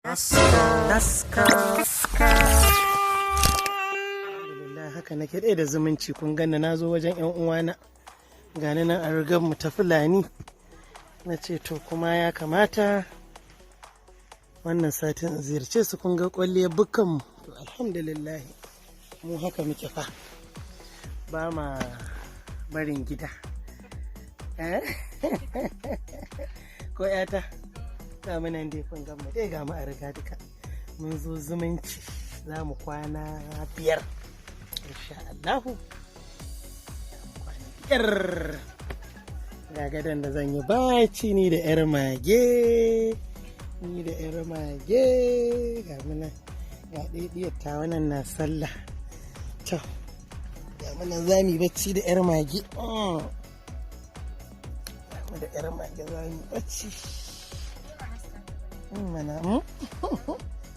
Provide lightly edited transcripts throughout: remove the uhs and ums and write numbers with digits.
Taska. Alhamdulillah, haka nake ɗaya da zumunci. Kun ganna na zo wajen yan uwana, gani nan a rigar mu ta Fulani. Na ce to kuma ya kamata wannan satin in ziyarce su. Kun ga kwalliyar bukkan mu. To alhamdulillah, mu haka muke fa, ba ma barin gida. Eh? Ko yata ga mu nan dai, kun gan mu dai, ga mu a riga duka mun zo zumunci. Za mu kwana 5 insha Allahu. Za mu kwana 5. Ga gadon da zan yi baci ni da yar mage, ni da yar mage. Ga mu nan, ga ɗaiɗiyar ta wannan na sallah. To ga mu nan za mu yi bacci da yar mage. Ga mu da yar mage za mu yi bacci. Mana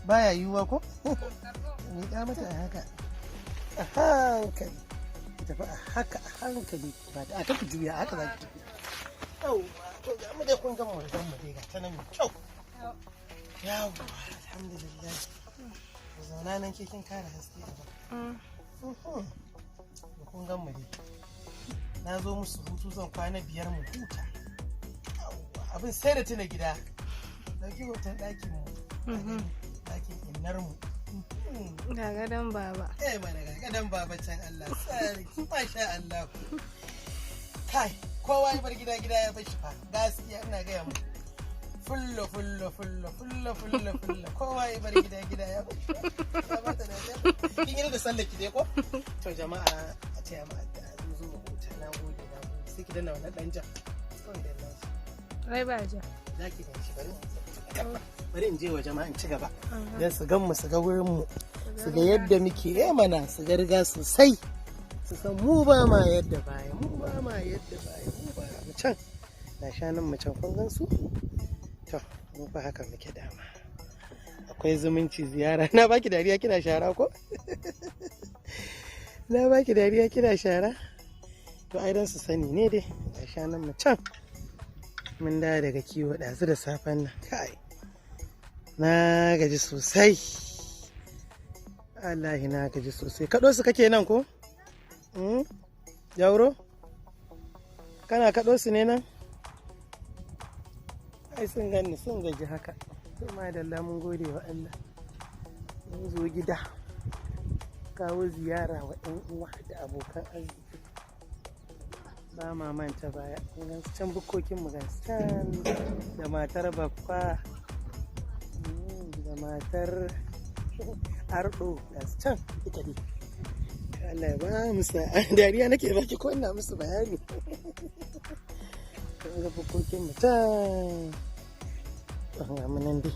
baya yiwuwa ko miƙa mata a haka a hankali, ki tafi a haka a hankali, ba ta aka juya haka za ki tafi. Yawwa, to ga mu dai, kun gama wajen mu dai, ga ta nan mai kyau. Yawwa, alhamdulillah. Ku zauna nan, ke kin kare haske a ba. Kun gan mu dai, na zo musu hutu, zan kwana 5 mu huta. Yawwa, abin sai da tuna gida. Dauki hoton ɗakin mu, ɗakin innar mu. Ga gadon baba. Eh mana, ga gadon baba can, Allah sarki, masha Allah. Kai, kowa ya bar gida, gida ya bar shi fa. Gaskiya ina gaya mu. Fullo fullo fullo fullo fullo fullo, kowa ya bar gida, gida ya bar shi. Ya bata da kin yi da sallar ki dai ko? To jama'a, a taya mu addu'a, mun zo mu huta. Na gode, na gode. Sai ki danna wannan dan jan. Kawai danna shi. Rai ba ja. Za ki gan shi. Bari in je wa jama'a in ci gaba. Don su gan mu, su ga wurin mu, su ga yadda muke. Eh mana, su ga riga sosai, su san mu ba ma yadda baya, mu ba ma yadda baya, mu ba mu can na shanun mu can, kun gan su. To mu fa haka muke dama, akwai zumunci, ziyara. Na baki dariya kina shara ko? Na baki dariya kina shara. To ai dan su sani ne dai, ga shanun mu can. Mun dawo daga kiwo ɗazu da safen nan. Kai, na gaji sosai. Allahi, na gaji sosai. Kaɗo su kake nan ko? Jauro? Kana kaɗo su ne nan? Ai sun gani sun gaji haka. To madalla, mun gode wa Allah. Mun zo gida. Kawo ziyara wa 'yan uwa da abokan arziki. Ba ma manta baya. Kun gan su can, bukkokin mu, gan su can da matar babba da matar ardo, ga su can ita dai. Allah ya ba mu sa'a. Dariya nake baki ko ina musu bayani? Kun ga bukkokin mu can. Ga mu nan dai.